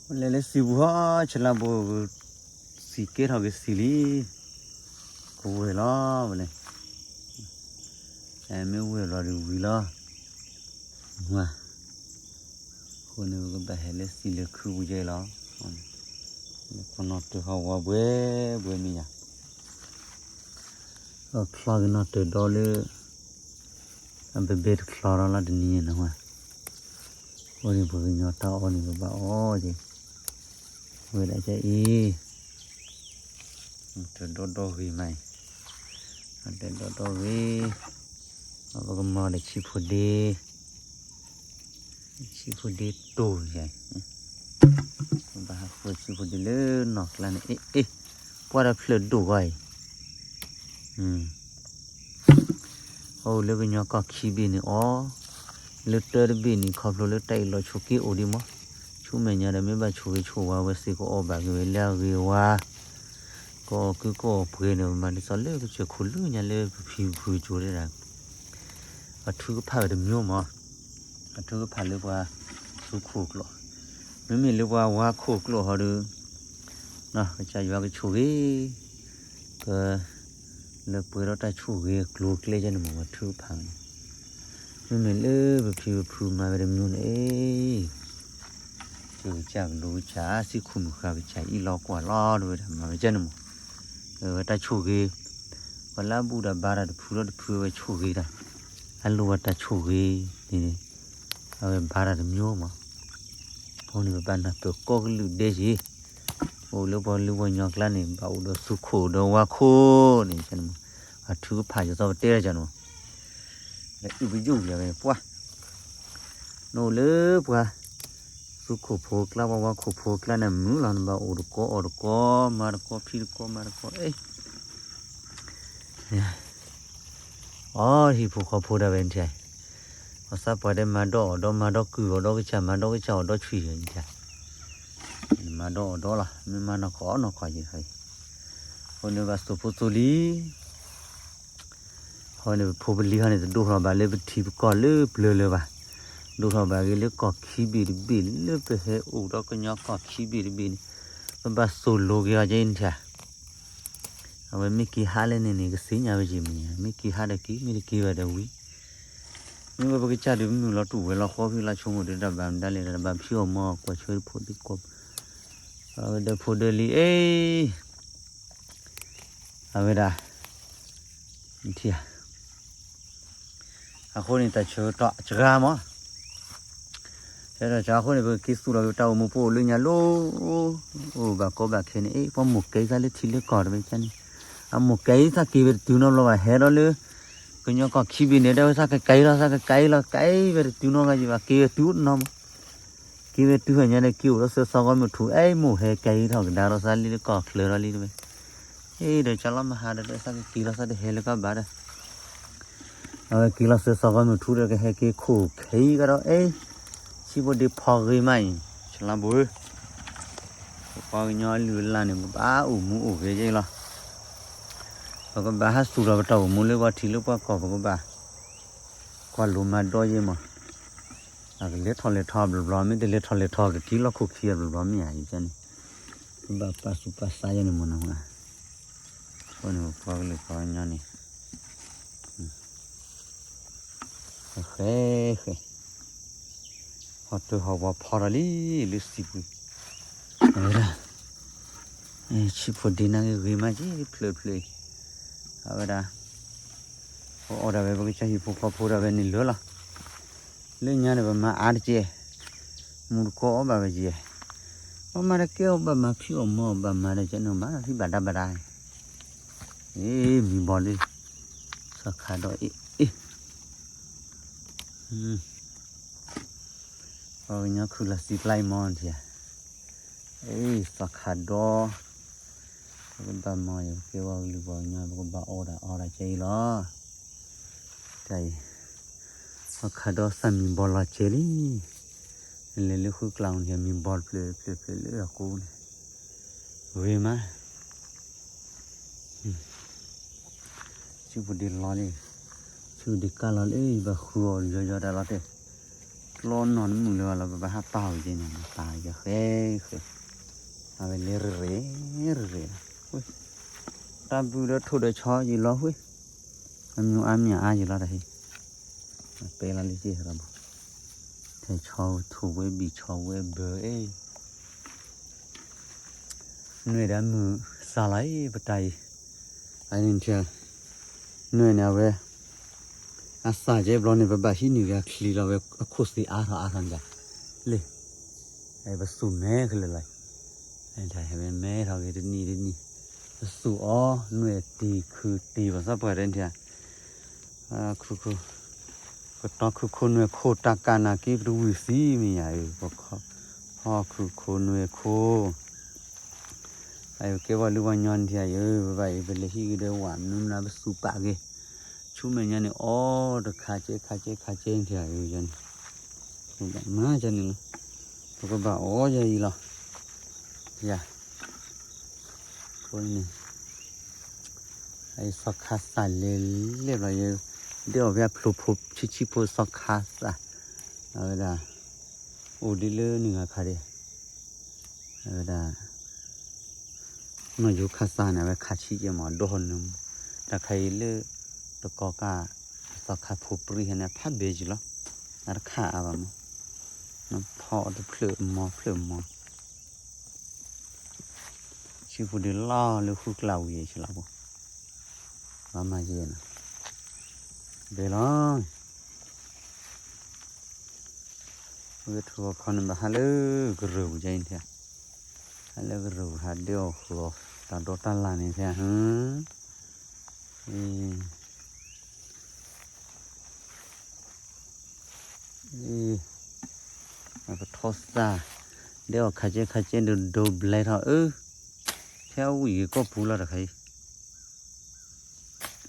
လဲၤလၢစံာ်ပူၤဟီ ဆလါဘိ စံာ်ကဲထီၣ်က့ၤစံာ်လံ, ကဝဲၢ်လီၤဝဲန့ၣ်, မ့ၢ်ဝဲၢ်လီၤဒီးဝံၤလီၤ, အဃိန့ၣ် ပကဘၣ်ဟဲလၢစံာ်လၢခုပူၤယဲလီၤ, လၢကနီၤတၢၤဟီဝါဘှဲဘှဲမ့ၢ်ယၤ ချီကနီၤတၢၤဒီလၢ အဘဲဘဲတချီဒီလီၤတနံၤန့ၣ်ဝဲ, အဃိန့ၣ်ပှၤကညီတၢ်အီၣ်န့ၣ်ပဘၣ်အီၣ်က့ၤ, ဝဲဒၣ်ကအံၤ, တၢၤဒီဒီဂ့ၤမးအံၤ, တၢၤဒီဒီဂ့ၤ, ပကမၤဒီးဆံးဖိဒ့ ဆံးဖိဒ့တိၢ်ယၤ, ဘၣ်ဟးဃုဆံးဖိဒ့လၢနီၢ်ကျါန့ၣ် အ့ၣ်အ့ၣ်, ပှၢ်ဒီးဖျၢၣ်ဒိၣ်ဂီၢ်အံၤ, အိၣ်လၢကညီကီၢ်ခံဘ့ၣ်န့ၣ်အီၤ, လၢတၢတဘ့ၣ်န့ၣ် ခီဖျိလၢတၢ်အံၤလီၤဆိးက့အိၣ်ဒံးမး, ဆူမဲာ်ညါဒီးမ့ၢ်ဘၣ်ဆိးဂ့ၤဆိးဝါဝဲစ့ၢ်ကီးအီၣ်ဘၣ်ဂ့ၤဝဲလၢအဂ့ၤဝါ, ကအီၣ်ကုကီၢ်ပှဲၤန့ၣ် ပမၤဒ်သိးလၢကစၢၢ်ခိၣ်လၢညါလၢပဖံပဖုကၠိဒၣ် အထုကဖၣ်ဝဲတမျိုးမး, အထုကဖၣ်လၢပှၤသူခိၣ်ကျိာ်, မ့မ့ၢ်လၢပှၤဝါခိၣ်ကျိာ်ဟီဒီး, ကစၢ်ယွၤကဆိၣ်ဂ့ၤ, ပ, လၢပှဲၤဒီးတၢ်ဆိၣ်ဂ့ၤအကျိၤအကျဲန့ၣ်မး ပှၤထုကဖၣ်န့ၣ်, မ့မ့ၢ်လၢပဖံပဖုမၤဝဲတမျိုးန့ၣ်, ကစၢ်ကလိကစၢ်စ့ၢ်ခိၣ်မုၢ်ဃါကစၢ်အံၤလီၤကွၢ်လီၤတဝဲဒၣ်မၤဝဲကန့ၣ်မး, ဝဲတၢ်ဆိၣ်ဂ့ၤ ပှၤလၢအဘူၣ်ဒီးဘါတၢ်တဖုဒီးတဖုအဝဲဆိၣ်ဂ့ၤတၢ်, အလိၣ်ဝဲတၢ်ဆိၣ်ဂ့ၤန့ၣ်, အဝဲဘါတၢ်တမျိုးမး, အဃိန့ၣ် ပဘၣ်နၢ်ပၢၢ်ကိးကလုာ်ဒဲးက့ၤ, အိၣ်လၢပှၤလၢပှၤကညီကျါန့ၣ် ဘၣ်အိၣ်ဒီးသူခိၣ်ဒီးဝါခိၣ်န့ၣ်, အထုကဖၣ်ယသိးပတဲတၢ်ကန့ၣ်မး, အုၣ်ပယုၣ်ယၤဝဲပှၢ် နအိၣ်လၢပှၤသူခိၣ်ဖိကျါ ပှၤဝါခိၣ်ဖိကျါန့ၣ် မုာ်လီၤ နဘၣ်အိၣ်တကီအီၣ်တကီ မၤတကီဖံးတကီမၤတကီ အ့ၣ် အီၣ်ဟံၣ်ဖိဃီဖိဒၣ်ဝဲန့ၣ်, အီၣ်သးပှၢ်ဒဲးမၤဒီးအီၣ်ဒီး မၤဒီးကုၢ်အီၣ်ဒီးကစၢ် မၤဒီးကစၢ်အီၣ်ဒီးဆွံၣ်န့ၣ်, မၤဒီးအီၣ်ဒီးလီၤ မ့ၢ်မၤနီၢ်ကီၢ်နီၢ်ကီၢ်ယဲၢ်, အဃိန့ၣ်ဘၣ်သိၣ်ဖိသိၣ်လံၤ အဃိန့ၣ် ပဖိပလံၤဟီန့ၣ် တဒိၣ်ထီၣ်ဘၣ်လၢပထံပကီၢ်လၢပျၢၤလၢၤဘၣ်, ဒိၣ်ထီၣ်ဘၣ်ဂ့ၤလၢကီၢ်ခံဘ့ၣ်တဘ့ၣ် လၢပဟဲအိၣ်ဒီးကညီကီၢ်ခံဘ့ၣ်တဘ့ၣ်န့ၣ်, ပဘၣ်သိၣ်လိက့ၤအီၤကဲအံၤန့ၣ်, အဝဲမ့ၢ်က့ၤဟးလဲၣ်န့ၣ်န့ၣ် ကသ့ၣ်ညါဝဲက့ၤမ့ၢ်, မ့ၢ်က့ၤဟးဒီးက့ၤ မ့ၢ်တက့ၤဘၣ်ဒီးဝံၤ, မ့ၢ်ဝဲပကစၢ်ဒုးမုၢ်လီၤတူၢ်ဝဲလီၤဃီဖံးလီၤဆိကမိၣ်ဒီးတၢ်ဘၣ်မတၤလဲၣ် တၢ်ဘၣ်ဖံးအီၣ်မၤအီၣ်ကွၢ်ဆၢတဖိဒံးကိး, အဝဲဒီးဖိဒီးလံၤအ့ၣ် အဝဲဒၣ်, ထံဧါ, အဃိန့ၣ် တၢ်ဆၢကတီၢ်စှၤမး, ဆၢကတီၢ်စှၤအဃိန့ၣ် ပကက့ၤသူၣ်လီၤက့ၤပတၢ်အိၣ်မူ ပအိၣ်လၢညါလီၤ, အိၣ်ဘၣ်ကီဘၣ်ခဲန့ၣ် အ့ၣ် ပှၤမိၢ်ကဲအံၤသးလၢထံလၢကီၢ်တဘ့ၣ်န့ၣ်, အမိၢ်ကဲအံၤသးက့ၤဝဲတတုၤနီတဘျီဘၣ် ဟဲဒီးလၢ ကညီကီၢ်ခံဘ့ၣ်န့ၣ် တဲဝဲသးကကဲအံၤလီၤ သးကကဲအံၤလီၤ ကဲအံၤဝဲတတုၤနီတဂၤယံၤဘၣ် က့ၤဝဲတုၤနီၤမး က့ၤဝဲတုၤဟဲညါဒီး က့ၤအိၣ်ဒီးသၢသီဂီၢ်မုၢ်ထူၣ် အဲၣ်မိၢ်ဟဲကဲအံၤထီၣ်ကဒါဒီးသးလံလၢကီၢ်ချၢဒီးလံတဝဲ, အ့ၣ်ဒီးကၢ်လီၤမဟါဒီး သးကက့ၤလီၤသးတဟဲလၢကီၢ်ဘၣ်ဒီး, အဝဲက့ၤလီၤသၢသီဂီၢ်မုၢ်ထူၣ်ဒီး ကဟဲက့ၤခိၣ်ခဲအံၤကဒီး အ့ၣ်, ဆံးဖိဒ့ဖီဂ့ၤမးအံၤ, ဆလါဘိဧၢ, ပပှၤကညီအလုၢ်အလၢ်န့ၣ် ပဘၣ်အိၣ်မူအိၣ်ဂဲၤယဲလီၤ, ပကဘၣ်ဟးသူၣ်ထီၣ်ပတၢ်အိၣ်မူလၢပှၤထံလၢပှၤကီၢ် ပကဘၣ် ကွၢ်လိာ်မၤဒီးယဲမး, အကလဲၤထီၣ်လဲၤထီဘျီဘျီ မ့ၢ်တလဲၤထီၣ်လဲၤထီ ကက့ၤလီၤခိၣ်ခံဘျီဘျီမ့ၢ်ဧါ ယကန့ၣ်, ပဘၣ်ပာ်သူၣ်ပာ်သးယဲန့ၣ်မးနီၤ, အဃိန့ၣ် ပပှၤကလုာ်ပှၤကညီန့ၣ် ဃဲဃဲ, ဟီၣ်တၢၢ်ဟီၣ်ဝါဖီထီၣ်လံ လၢစံာ်ပူၤ, အဝဲဒၣ်, ဆံးဖိဒ့နၤဂ့ၤဂ့ၤမးက့ၤဖျၢၣ်ဖျၢၣ်အံၤ, အဝဲဒၣ်, ပအီၣ်ဒၣ်ဝဲ ပကစၢ်ဟံၣ်ဖိဃီဖိဒၣ်ဝဲန့ၣ်လၢာ်လီၤ, လၢညါန့ၣ် ပမၤအါတက့ၢ်, မူတကိးအီၣ်ဘၣ်ဝဲက့ၤ, ပမၤတကဲအီၣ်ဘၣ်မၤဖံးအီၣ်မၤအီၣ်ဘၣ်မၤဒီးကန့ၣ်မၤဟံၣ်ဘၣ်ဒါဘၣ်ဒါ, အ့ၣ် မံၤဘီလံ, စီၤခးဒီးအ့ၣ်အ့ၣ် ပှၤကညီခုၣ်လီၤစံာ်ပျါအံၤမီၢ်ထံဧါ, အ့ၣ် စီၤခးဒီး, ပကဘၣ်မၤယကဲဝဲကလုာ်ပှၤကညီ ပကဘၣ်အီၣ်ဒၣ်အီဒၣ်ကဲအံၤလီၤ, တၢ်အံၤ, စီၤခးဒီးသးမံၤဘီလီၤကဲလံ, လဲၤလၢဃုကျါအံၤ မံၤဘီတဖျၢၣ်တဖျၢၣ်တဖျၢၣ်လၢအကိးန့ၣ်, ဂ့ၤမး ဆံးဖိဒ့လီၤလံ, ဆံးဖိဒ့ကါလီၤလံ ဘၣ်ဃုအီၤယီၤယီၤတၢ်လီၤတဲာ်, လီၤနီၢ်တမုာ်လၢၤဘၣ်လီၤ ပဘၣ်ဟးပာ်အီၤကဲန့ၣ် ပာ်ဃဲဃဲ, အဝဲလဲၤရ့ရ့ရ့ရ့လီၤ, တၢ်ဘုဒီးထိၣ်ဒီးဆီယံာ်လီၤဃဲ, အမျိုးအါမၠးအါယံာ်လီၤတဟ့, ပဲလီၤလံက့ဟဲလီၤဘၣ်, ထဲဆီထိၣ်ဝဲဘံၣ်ဆီဝဲဘၢအ့ၣ် နွဲၣ်ဒီးမုာ်စၢ်လီၤအံၤ ပတၢ်အံၤ, အန့ၣ်ထံၣ်, နွဲၣ်န့ၣ်အဝဲ, အစၢ်ကဲဘျီန့ၣ် ပဘၣ်ဟံးန့ၢ်ဂၤချံလီၤဝဲအခိၣ်သ့ၣ်အါထီၣ်အါထီၣ်န့ၣ်, လ့ၣ်, ပသူၣ်မဲခဲလၢာ်လီၤ, ဟဲဝဲမဲထီၣ်ဂ့ၤတနံၣ်တနံၣ်, ပသူၣ်အီၤနွဲၣ်တံၢ်ခုၣ်တံၢ် ပသးပှၢ်တဲထံၣ် ခုၣ်, ကတီခုၣ်ခိၣ်နွဲၣ်ခိၣ် တၢ်ကၢ်နာ်က့ ပတဝံၢ်သံမ့ၢ်ယၤအံၤ, ပခီ, ဟီခုၣ်ခိၣ်နွဲၣ်ခိၣ်, အကဲပှၤလုၢ်ပှၤညီနထံၣ်ယၤအံၤ, ပဘၣ်အံၤ ပလဲၤဟံးက့ၤဒီးဝဲမနုၤမနုၤ ပသူၣ်ပာ်က့ၤ, ဆူမဲာ်ညါန့ၣ် အီတခါကဲခါကဲခါကဲနထံၣ်ယၤအံၤန့ၣ်, မၤကန့ၣ်လီၤ, ပကဘၣ်အီယၤအံၤလီၤ, ယၤ အံၤ စီၤခါစၢ်လဲၤလဲၣ်ဘျီယဲ, ဒဲအီၣ်ဖဲအဖျိဖိဆံးဆံးဖိစီၤခါစၢ်, အဝဲဒၣ်, အိၣ်ဒ်လၢနံၣ်ဂၤခါဒဲး, အဝဲဒၣ်, နီၢ်ယိၤခါစၢ်န့ၣ် အဝဲခးဆံးကဲမး ဒိၣ်ဟီၣ်နုာ်မး, တၢ်ခါအံၤလၢ, တကီၢ်ကၢ်, စီၤခါဖိပြံဟဲန့ၣ် ဖးဘဲယံၤလီၤ, အတခးအါဘၣ်မး, ဖီအီၤတဖျၢၣ်မီၤဖျၢၣ်မီၤ ဆံးဖိဒ့လီၤလၢဃုကျးဝံၤအံၤဆံးလီၤဖိ, ဘၣ်မၤယဲၢ်နီၤ, ဘဲလီၤ, ဝဲထူၣ်အခီန့ၣ်ဘၣ်ဟးလၢကရၢၢ်ပူၤကဲအံၤ, ဟးလၢကရၢၢ်ပူၤဟးဒဲအီၣ်ဃုာ်အီၤ, တၢ်ဒိးတၢ်လၢ်န့ၣ်ဖဲ, အံၤ, ပထီၣ်သၣ်, ဒဲအီၣ်ခးကဲခးကဲဒိးဒိးဘျဲထီၣ်အၢ, ဖဲအဝံၣ်ကီၢ်ပူၤလီၤတခါအံၤ,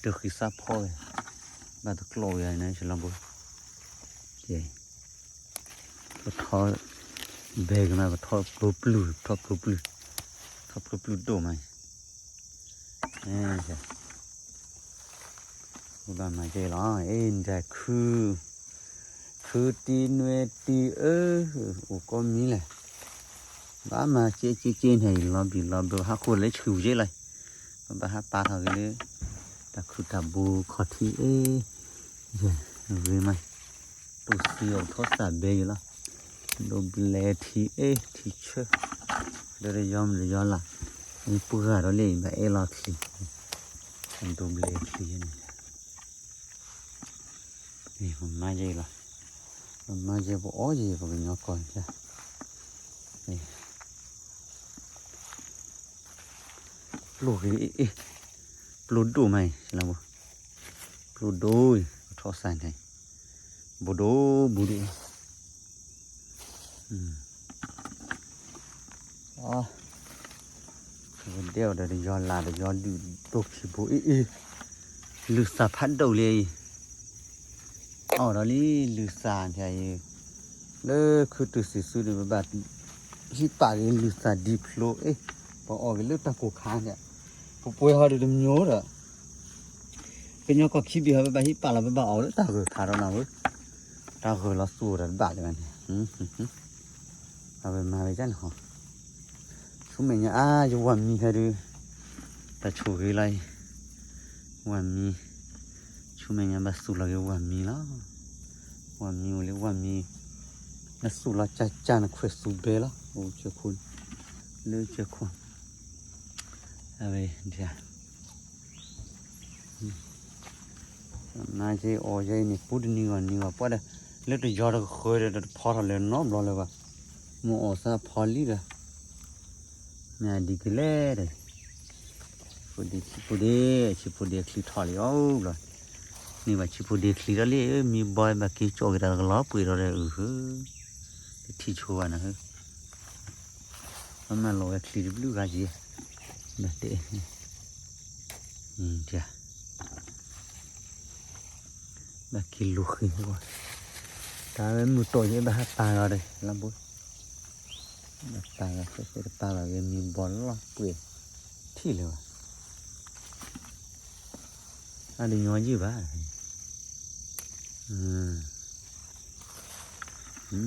တဃံးစၢ်ဖီဝဲ, ဘၣ်တကျီၢ်ဝဲန့ၣ် ဆလီၤဘိ, ပထီၣ်, ဘဲကမး ပထီၣ်ပျိပျုၢ် ပထီၣ်ပျိပျုၢ်, ထီၣ်ပျိပျုၢ်ဒိၣ်မး, ဘၣ်မၤကဲလီၤ, အ့ၣ် နတၢ်ခု, ခုတံၢ်နွဲၣ်တံၢ်အၢ, အိၣ်ကိးမံၤလဲၣ်, ဘၣ်မၤကဲကဲကဲန့ၣ် လီၤဘံၣ်လီၤဘၢ ဟးဃိလၢဆူၣ်ကဲလီၤ, ပဘၣ်ဟးပာ်ထီၣ်က့ၤလၢ, တၢ်ခုၣ်တၢ်ဘိခီၣ်ထံးအ့ၣ်, ဂ့ၤမး, တိၢ်သံအီၤထီၣ်သၣ်ဘဲယံၤလီၤ, ဒိးဘျဲထံအ့ၣ်ထံဆၢ, ဒီးတယီမတယီလၢ်, မ့ၢ်ပှၢ်ဒီးလၢအံၤဘၣ်အဲၣ်လီၤချံ, ဒိးဘျဲချံန့ၣ် မၤယဲလီၤ, မၤယဲပအီယဲပကညီကီၢ်န့ၣ်, ပျိၢ်ဂ့ၤအ့ၣ်, ပျိၢ်ဒိၣ်မးအံၤ, ပျိၢ်ဒိၣ်အံၤ ပထီၣ်စၢ်န့ၣ်, ဘူးဒိၣ်ဘူးဒိၣ် ဒဲအီၤဒီးတယီလၢ်တယီဒုၣ်ဒိၣ်ခံဘိအ့ၣ်အ့ၣ်, လုၢ်သၣ်ဖးဒိၣ်လံအံၤ, အီၣ်ဒီးလံလုၢ်သၣ်န့ၣ်အံၤ, လၢခုတုၤသံၣ်စုဒုးပဘၣ်, ဟံးပာ်က့ၤလုၢ်သၣ်ဒံဖျိအ့ၣ်, ပအီၣ်က့ၤလၢတၢ်ကိၢ်ခါန့ၣ်, ပပှဲၤဟီဒုးတမျိုးဒီး ကညီကီၢ်ခံဘ့ၣ်ဟီ ပဘၣ်ဟံးပာ်လီၤ ပဘၣ်အီၣ်လၢတၢ်ဂၢၢ်ခါဒီးနီၤဝဲ, တၢ်ဂၢၢ်လီၤသူၣ်အိၣ်ဒီးတဘၣ်လၢၤဘၣ်န့ၣ်, အဝဲမၤဝဲဒ်န့ၣ်ဟီ, ဆူမဲာ်ညါအါ ယဝၤမံဟဲဒုး, တၢ်ဆိၣ်ဂ့ၤလီၤအံၤ, ဝၤမံ, ဆူမဲာ်ညါဘၣ်သူၣ်လီၤက့ၤဝၤမံလီၤ, ဝၤမံအိၣ်လၢဝၤမံ, နသူၣ်လီၤကၢ်ကၢ်နခွဲးသူၣ်ဘဲလီၤ, အိၣ်ကၢခိၣ်, လၢကၢခိၣ်, အဝဲဒၣ် မၤက့ၤအီၣ်ယဲအံၤန့ၣ် ပူတနံၤဂီၢ်နံၤဂီၢ်ပှၢ်ဒီး, လၢတယီတဃၢၤဒီးတဖီထီၣ်လၢၤနီတဘျီလၢၤဘၣ်, မ့ၢ်အီၣ်သးဖီလံဒီး, မ့ၢ်ဒ်ကလဲၣ်ဒီး, ဆံဖိဒ့, ဆံဖိဒ့, ဆံဖိဒ့ချံထီၣ်လံအီၤဘျီ, န့ၢ်ဘၣ်ဆံဖိဒ့ချံထီၣ်လံ မံဘီဘၣ်က့ၤကၠီၣ်က့ၤတၢ်တကလီၤပှ့ၤဒီး အုဟၢ, တထံၣ်ဆိဘၣ်နၤဧၢ ပမၤလီၤဝဲချံတဘျုးဂၤက့ၤ, ဘၣ်တဲ, ဘၣ်က့ၤလူၤဃ့ဝဲ, တၢ်ဝဲမုၢ်တီၢ်ယဲဘၣ်ဟးပာ်လီၤဒီး လီၤဘိ, ဘၣ်ပာ်လီၤဃဲဃဲတပာ်လီၤဂ့ၤ မံဘီလီၤပှ့ၤ, ထံၣ်လၢၤဘၣ်, အါဒုးညီယုၢ်ဘၣ်, ဘၣ် ပ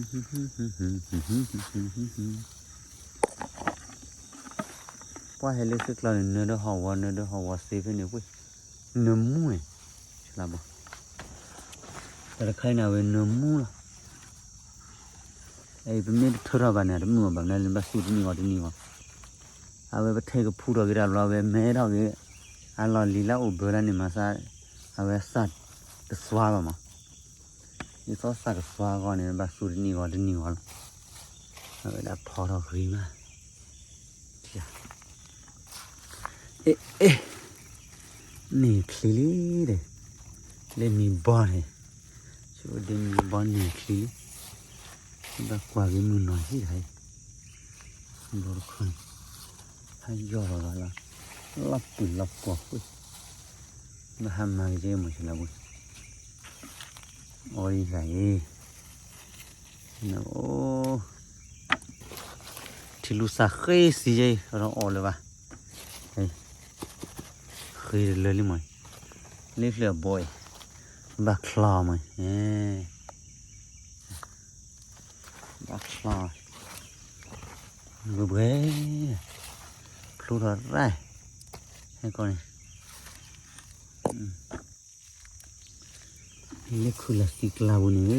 ှၤဟဲလၢသ့ၣ်ကျီန့ၣ် နၢၤဒီးဟီၣ်ဝီ နၢၤဒီးဟီၣ်ဝီသ့ဖဲန့ၣ်ဝဲ, နၢၤမူန့ၣ်, တၢ်တခါအံၤန့ၣ် အဝဲနၢၤမူလီၤ. အံၤ ပမ့ၢ်တထၢထီၣ်ဘၣ်န့ၣ် တမုာ်အီၤဘၣ်မနုၤလဲၣ် ဘၣ်သူၣ်တနံၣ်ဂီၤတနံၣ်ဂီၤ, အဝဲပထဲကဖူထီၣ်က့ၤတၢ်ဘျီ အဝဲမဲထီၣ်က့ၤ, အလီၢ်လံၤလၢအိၣ်ဘၢလၢန့ၣ်မးစး, အဝဲသၣ်တသွါဘၣ်မး, ဒ်သိးသၣ်ကသွါအဂီၢ်န့ၣ် ဘၣ်သူၣ်တနံၣ်ဂီၤတနံၣ်ဂီၤလီၤ, အဝဲဒၣ်ဖီထီၣ်ဂ့ၤမး အ့ အ့ န့ၢ်ချံလံဒီး, လၢမံၤဘီန့ၣ်, ဆိဒ့မံၤဘီန့ၢ်ချံလံ, ဘၣ်ကွၢ်က့ၤမုၢ်နီၢ်ဟံၣ်တခါအံၤ, ဘီတခီန့ၣ်, ဟးယီၢ်လီၤဂၤလီၤ, လီၤပှံၢ်လီၤပှီၢ်ဃုာ်, ဘၣ်ဟးမၤက့ၤက့ၤမ့ၢ်ဆ့လီၤပှ့ၤ, အီယဂၤအံၤ အိၣ်, ထံလူၤသၣ်ဃ့စံယဲအံၤ ဒီးအီၣ်လၢၤဘၣ်, ဃ့တလၢလံမး, လၢဖျၢၣ်အဘီအံၤ, ဘၣ်ချီမး, ဘၣ်ချီ, ဘှဲဘှဲ, ဖျိထီၣ်ရၢ်, ဟဲကီၢ်န့ၣ် လၢခုၣ်လၢသံကျါပူၤန့ၣ်,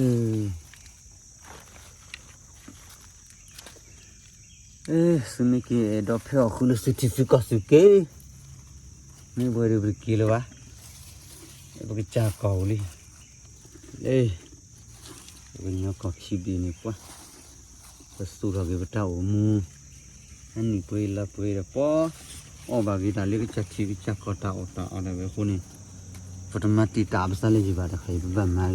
သုမ့ၢ်က့ၤအဲၣ်ဒိးဖဲအီၣ်ဃုာ်လၢသုထံသုကီၢ်သုက့ၤ, မ့ၢ်ဘှဲဒီးပတက့ၤလၢၤဘၣ်, ပကစၢ်ကီၢ်ပူၤလံ, လၢ ပကညီကီၢ်ခံဘ့ၣ်န့ၣ်ပှၤ ပသူၣ်ထီၣ်က့ၤပတၢ်အိၣ်မူ, အနံၣ်ပှဲၤလါပှဲၤဒီးပှၤ အီၣ်ဘၣ်က့ၤတၢ်လၢကစၢ်ထံကစၢ်ကီၢ်တၢ်အီၣ်တၢ်အီဒၣ်ဝဲအဃိန့ၣ်, ပတမၤတံာ်တာ်ပသးလၢယံၤဘၣ်တခါအံၤ ပဘၣ်မၤက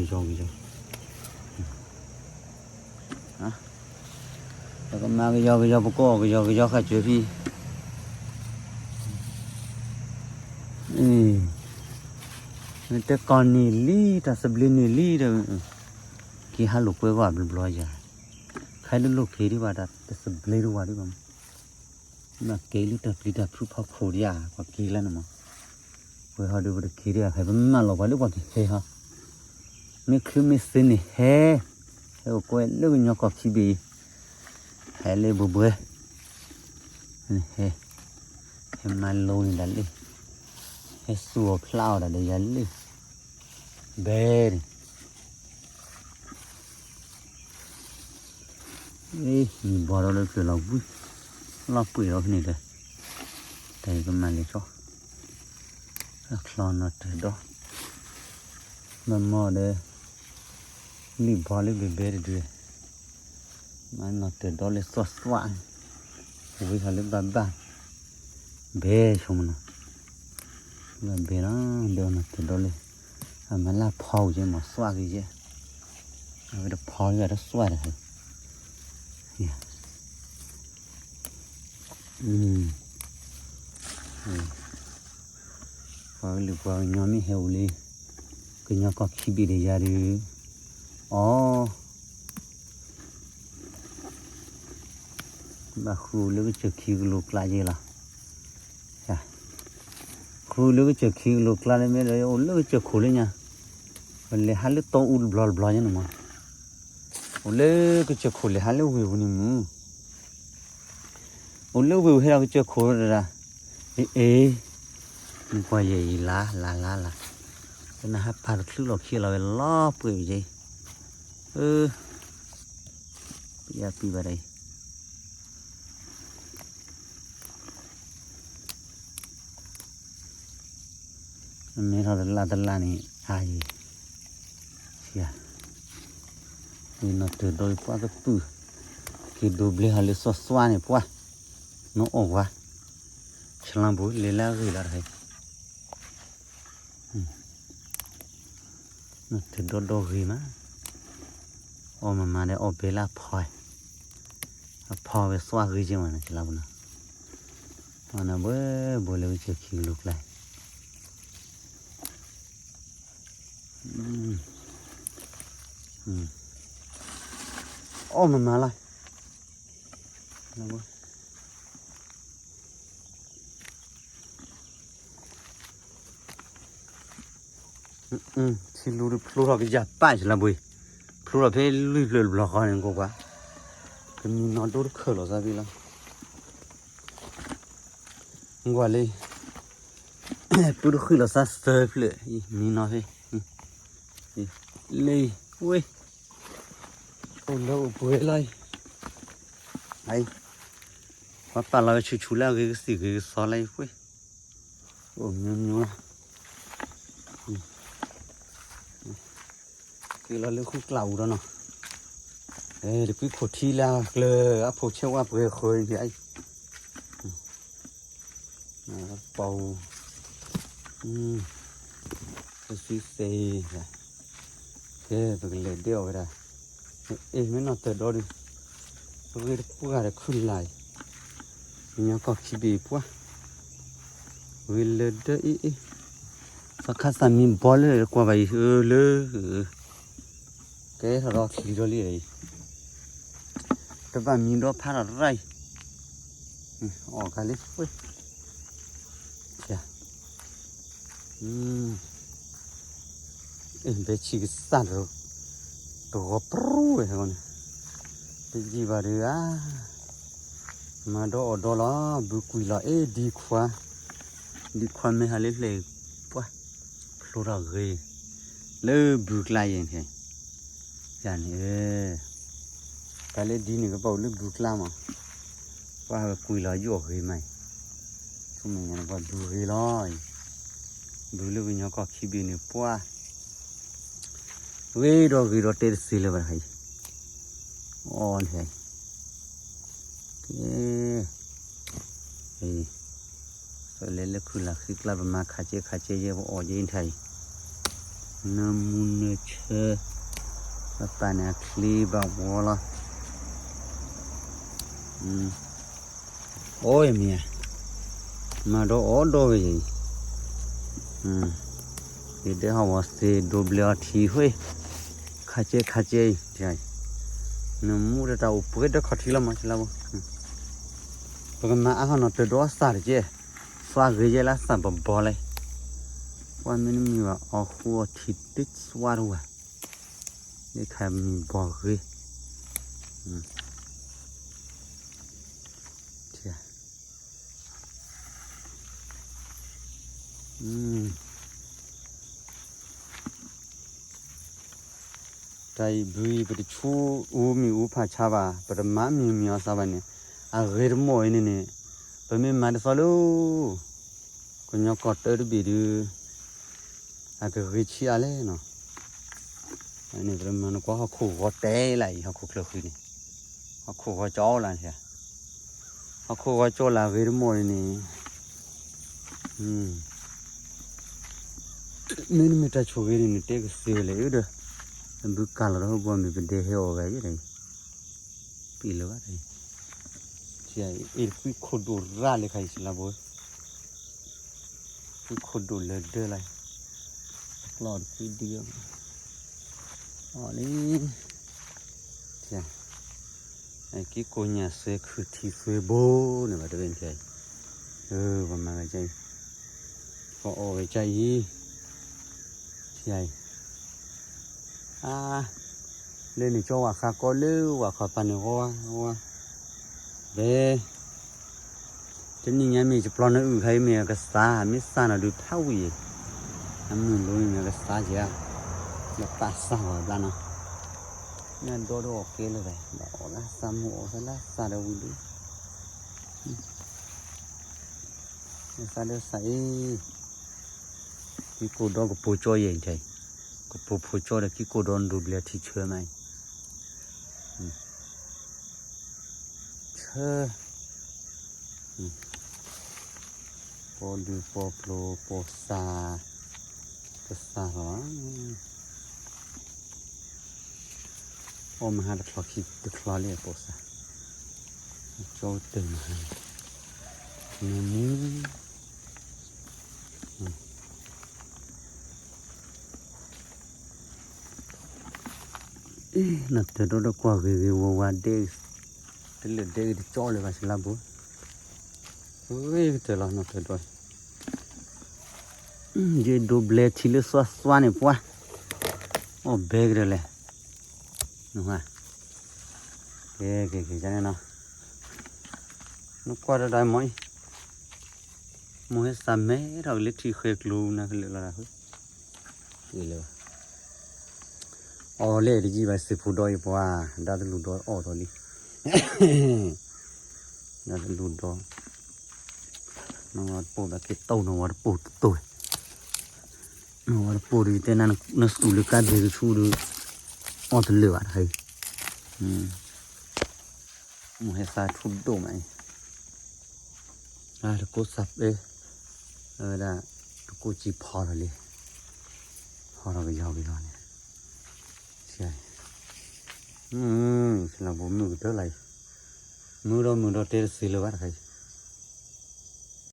ယီကယီ, ပကမၤကယီကယီ ပကအီၣ်ကယီကယီဃာ်စၢၤဖံ, တဲကီၢ်န့ၢ်လံ တၢ်သဘျ့န့ၢ်လံဒီး, က့ၤဟးလိာ်ကွဲဂီၢ်ဘျီဘျီယၤ, ခဲဒၣ်လိာ်က့ၤဒံးဘၣ် တၢ်တသဘျ့တဝၤဒံးဘၣ်, မ့ၢ်က့ၤလၢတၢ်ပျံၤတၢ်ဖုးဖီခိၣ်ဒံးဧါ ပှၤက့ၤလၢန့ၣ်မး, ဝဲဟီဒုးပတက့ၤဒံးဧါ ဖဲပမၢလီၤပှၤလၢပှၤကဟဲဟီ, မ့ၢ်ချုးမ့ၢ်သ့န့ၣ်ဟဲ, ဟဲအိၣ်ကွဲလၢကညီကီၢ်ခံဘ့ၣ်အံၤ, ဟဲလၢဘှဲဘှဲ, ဟဲ, ဟဲမၤလိန့ၣ်ဒၣ်လၢ, ဟဲသူၣ်အီၤဖျါအီၤဒၣ်ဒီးယၤလၢ, ဘဲန့ၣ် မံၤဘီထီၣ်လၢဖျၢၣ်လီၤဝံၤ, လီၤပှ့ၤလီၤဖဲန့ၣ်ဒီး, တၢ်အံၤကမၤလဲၤထီၣ်, ချီနီၢ်တၢၤဒီ, မ့ၢ်မီၢ်ဒီး, လံၣ်ဘီလၢဘဲဘဲတဒု, မၤနီၢ်တၢၤဒီလၢသွၣ်သွၣ်, ဝံၤဟီလၢဘၣ်ဘၣ်, ဘဲဆိကမိၣ်နီၤ, ဘၣ်ဘဲလီၤ ဒီးနီၢ်တၢၤဒီလၢ, အမၤလၢဖီဝံၤကဲမၤသွၣ်က့ၤယဲ, အဝဲတဖီလၢအတသွၣ်တခါ, ပှၤကလုာ်ပှၤကညီမ့ၢ်ဟဲအိၣ်လံ, ကညီကီၢ်ခံဘ့ၣ်ဒီးယၤဒုး, အီ ဘၣ်ဃုအိၣ်လၢကစၢၢ်ခံကလိၤကျါယဲလီၤ, ဃုလၢကစၢၢ်ခံကလိၤကျါလၢမ့ၢ်ဒီး အိၣ်လၢကစၢၢ်ခိၣ်လၢညါ, ပလဲၤဟးလၢတီအူတဘျီတဘျီညါန့ၣ်မး, အိၣ်လၢကစၢၢ်ခိၣ်လဲၤဟးလၢဝ့ၢ်ပူၤန့ၣ်မုၢ် အိၣ်လၢဝ့ၢ်ဝဲဟဲဒီးကစၢၢ်ခိၣ်ဒၣ်, အ့ အ့, နကွၢ်ယဲအံၤလါ လါ လါ လါ, ကနၣ်ဟးပာ်တချုးလီၤခံလီၤဝဲလီၤပှဲၤဝဲယဲ, အၢ, ပယါပံဘၣ်ဒၣ်အံၤ မ့ၢ်ထီၣ်တလါတလါန့ၣ် အါယံၤ, ဝံၤနီၢ်တၢၤဒီပှၤကပုၢ်, က့ၤဒိးဘျဲဟီလၢသွၣ်သွၣ်န့ၣ်ပှၤ, နအီၣ်ပှၤ, ဆလီၤပူၤလဲၤလၢအဂ့ၢ်လီၤတခါအံၤ, နီၢ်တၢၤဒီဒီဂ့ၤမး, အီၣ်မၤမၤဒီးအီၣ်ဘဲလၢအဖီ, အဖီဝဲသွၣ်ဂ့ၤက့ၤမးန့ၣ် ဆလီၤပူၤနီၤ, အီၣ်နၤဘှဲဘှဲလၢကစၢၢ်ခံကလိၤကျါ အီၣ်မၤမၤလီၤ, ထံလူၤတဖျိထီၣ်ကယၤပၣ်ယလါဘှံး, ဖု ကတိၤထီၣ်ဖဲလွံၢ်ဖျၢၣ်တဘျီဃီန့ၣ် ကွၢ်ကွၢ်, ကမံနီၤဒိတခၢၣ်လီၤသးဖဲလီၤ. ကွၢ်လံ, ပုၢ်တဃုာ်လီၤသးသၢဖျၢၣ်အံၤ မံနီၤဖဲ, လၢအံၤ, ဝ့ၢ်, အိၣ်လၢအိၣ်ပှဲၤလီၤအံၤ, ပှၤပာ်လီၤဝဲဆူၣ်ဆူၣ်လၢအဂ့ၤကသံၣ်ဂ့ၤကသီလၢအံၤဝ့ၢ်, အိၣ်မံမံလီၤ. က့ၤလီၤလၢဃုကျးအူဒီးနီၤ, တကွံခိၣ်ထံလၢအကျၢၤ အဖိဆဲးဝါပှဲၤဃၢၤအံၤ, ပီၢ်, ပစုသ့, ကဲ ပကလဲၤဒဲးအီၤဝဲဒၣ်, အ့ၣ် မ့ၢ်နီၢ်တၢၤဒီဒုး, ပဂ့ၤတပှၢ်ဒီးခုလၢ်အံၤ, ကညီကီၢ်ခံဘ့ၣ်ပှၢ်, ဂ့ၤလၢဒၢအ့ၣ်အ့ၣ်, သီခါသးမံဘီလၢကွၢ်ဘၣ်အံၤ အၢလၢ ကဲထီၣ်ဒီးချံဒီးလံအံၤ, တဘၣ်မံဒီဖးထီၣ်ရၢ်အံၤ, အီၣ်ကၤလံ, ဘဲဆံကစၢ်ဒီး တဂီၤပြူဝဲန့ၣ်, တယံာ်ဘၣ်ဒီးဧါ, မၤဒီအီၣ်ဒီလီၤ ဘုကွံာ်လီၤ အ့ၣ် ဒံခွါ, ဒံခွါမ့ၢ်ဟးလၢဖျဲၣ်ပှၢ်, ဖျိထီၣ်ဂ့ၤ, လၢဘုကျါယဲၢ်န့ၣ်, ယၤန့ၣ်, တၢ်လၢဒ်န့ၣ်ကဘၣ်အိၣ်လၢဘုကျါမး, ပှၢ်ကွံာ်လီၤယိၣ်အဂ့ၤမး, ဆိမဲာ်ညါန့ၣ်ပှၤဘုဂ့ၤလီၤအံၤ, ဘုလၢကညီကီၢ်ခံဘ့ၣ်န့ၣ်ပှၢ် ဂ့ၤဒီးဂ့ၤဒီးတဲတသ့လၢၤဘၣ်တခါအံၤ, အီၤန့ၣ်, ကဲ, အံၤ, လဲၤလၢခုၣ်လၢ်ဃံကျါ ပမၤခးကဲခးကဲယဲ ပအီၣ်ယဲအံၤထါအံၤ, နၢမူနၢဆၢ, ပပာ်န့ၣ်အချ့ဘၣ်ဝီလီၤ, အိၣ်ယမ့ၢ်ဧါ, မၤဒီးအီၣ်ဒီဝဲယဲအံၤ, ယဒဲဟီၣ်ဝီၤသ့ၣ်ဒိးဘျဲးအီၤထံဃ့, ခးကဲခးကဲအံၤ, နမူတတၢ်အိၣ်ပှဲၤဒၢခီၣ်ထံးလီၤမး လါဘိ, ပကမၤအါထီၣ်နီၣ်တၢၤဒီးသၣ်တကဲ, သွါဂ့ၤယဲလၢသၣ်ဘီဘီလဲၣ်, ပှၤမ့တမ့ၢ်ဘၣ်အီၣ်ဃူအီၣ်ထံးတသွါတဝဲ, လၢခါမံဘီဂ့ၤ တၢ်အံၤဘုအံၤ ပတဆူအူမ့ၢ်အူဖးဆါဘၣ်, ပတမၤမံၤမံၤအီၤသးဘၣ်န့ၣ်, အဂ့ၤတမီၢ်အံၤန့ၣ်န့ၣ်, ပမ့ၢ်မၤတသီလၢ ကညီကီၢ်တၢတဘ့ၣ်ဒုး, အကဂ့ၤဆံးအါလဲၣ်နီၤ, န့ၣ်ပတမၤနကွၢ်ဟီၣ်ခိၣ်ဂီၤတဲလၢအံၤ ဟီၣ်ခိၣ်ချၢဃံန့ၣ်, ဟီၣ်ခိၣ်ဂီၤကၠီလၢ, ဟီၣ်ခိၣ်ဂီၤကၠီလၢအဂ့ၤတမီၢ်အံၤန့ၣ်, မ့တမ့ၢ်တၢ်ဆိၣ်ဂ့ၤန့ၣ် နတဲကသ့ဝဲလဲၣ်, အၢဒီး, အဘုကၢ်လီၤဒီးဟီၣ်ဘီမ့ၢ်ပဒဲဟဲအီၣ်ဂၤယဲၢ်, ပံာ်လၢၤဘၣ်, အ့ၣ်တကွံခိၣ်ဒိၣ်ရၣ်လၢခါအံၤ လါဘိ, ကွံခိၣ်ဒိၣ်လၢဒၢလၢ, ကျီၢ်တကွံဒံ, အီၣ်လံ, က့ကိညၣ်သွဲခုၣ်ထံသွဲဘိန့ၣ်ဘၣ်တဝဲန့ၣ်, ပမၤဝဲကအံၤ, ပအီၣ်ဝဲကအံၤ, အါ, လၢန့ၣ်ကၠီဝဲဃါကီလၢဝဲခီပၤန့ၣ်ဝဲ, ဝဲ, ဘဲ တနံၣ်ညါမ့ၢ်ယပျီနအုၣ်ခါအံၤမ့ၢ်အကသါ မ့ၢ်သၣ်နီၤဒုးဖးဝံၤ, အမုၢ်လိမ့ၢ်အကသါက့ၤဧါ, လၢပာ်သၣ်ဝဲဘျါနီၤ, မ့ၢ်ဒီဒိၣ်အီၣ်ကဲလၢၤဘၣ်, ဘၣ်အီၣ်လၢသၣ်မူအီၣ်သၣ်လၢသၣ်ဒီးဝံၤဒုး, သၣ်ဒီးသၣ်အံၤ, ကံကိၣ်ဒီကပိၤကၠီယဲၢ်အံၤ, ကပိၤဖိကၠီဒီးကံကိၣ်ဒီနဒိးဘျဲးထံဆၢမးအံၤ, ဆၢ ပီဒုးပီဖျိပီသၣ်, ပသၣ်လီၤ, အီၣ်မဟါတချီခံတချီလံပီသၣ်, ကၠီတၢ်မဟါ, နမူ နီၢ်တၢၤဒီဒီးကွၢ်ဂ့ၤဂ့ၤဝါဝါဒဲ, တလၢာ်ဒဲက့ၤတကၠီလၢၤဘၣ်စလါဘိ, ဂ့ၤကတၢၢ်လီၤနီၢ်တၢၤဒီ, ယဒိးဘျဲးထံလၢသွါသွါန့ၣ်ပှၤ, အီၣ်ဘဲကတၢၢ်လဲၣ်, နဟါ, ကဲ ကဲ ကဲ န့ၣ်နီၤ, နကွၢ်တၢ်ဒီးမ့ၢ်အံၤ, မိၢ်ဟဲသးမဲထီၣ်ကလၢထံဃဲကျိနၤကလၢာ်လီၤဒၣ်ဃု, အီၤလဲၣ်တယံာ်ဘၣ်စံးဖိဒီးအံၤပှၤ, ဒၣ်တလူၤဒီးအီၣ်ဒီးလံ, ဒၣ်တလူၤဒီး, နဝၤတပိၢ်ဒီးက့ၤတိၢ်နဝၤတပိၢ်တတိၢ်, နဝၤတပိၢ်ဒီးတဲနၤနသူၣ်လၢကါဘ့ၣ်တဆူဒီး, အီၣ်တလၢာ်ဘၣ်တခါအံၤ, မိၢ်ဟဲသးထူဒိၣ်မးအံၤ, တကိးသးပဲ, အဝဲဒၣ်, တကိးစံးဖီထီၣ်လံ, ဖီထီၣ်ကယီကယီန့ၣ်, ဆံးလီၤဘိမုၢ်ကတၢၢ်လၢအံၤ, မုၢ်ဒီးမုၢ်ဒီးတဲတသ့လၢၤဘၣ်တခါအံၤ,